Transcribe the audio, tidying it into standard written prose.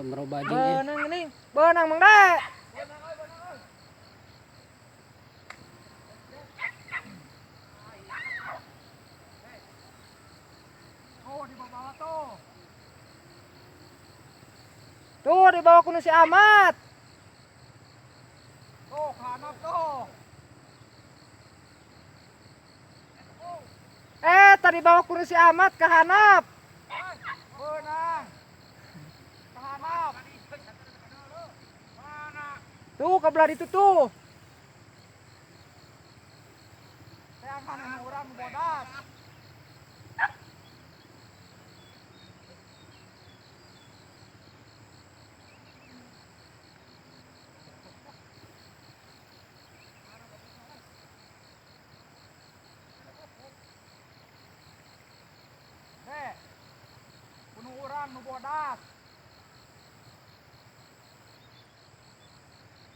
Merubah jeung eh. Beunang geuning. Beunang Mang Dek. Oh, di bawah tuh. Tuh dibawa ku nu si Ahmad. Tuh, kanan tuh. Eh, tadi bawa ku nu si Ahmad ke handap. Beunang. Kahanap. Mana? Tuh ke belah itu tuh. Teangan.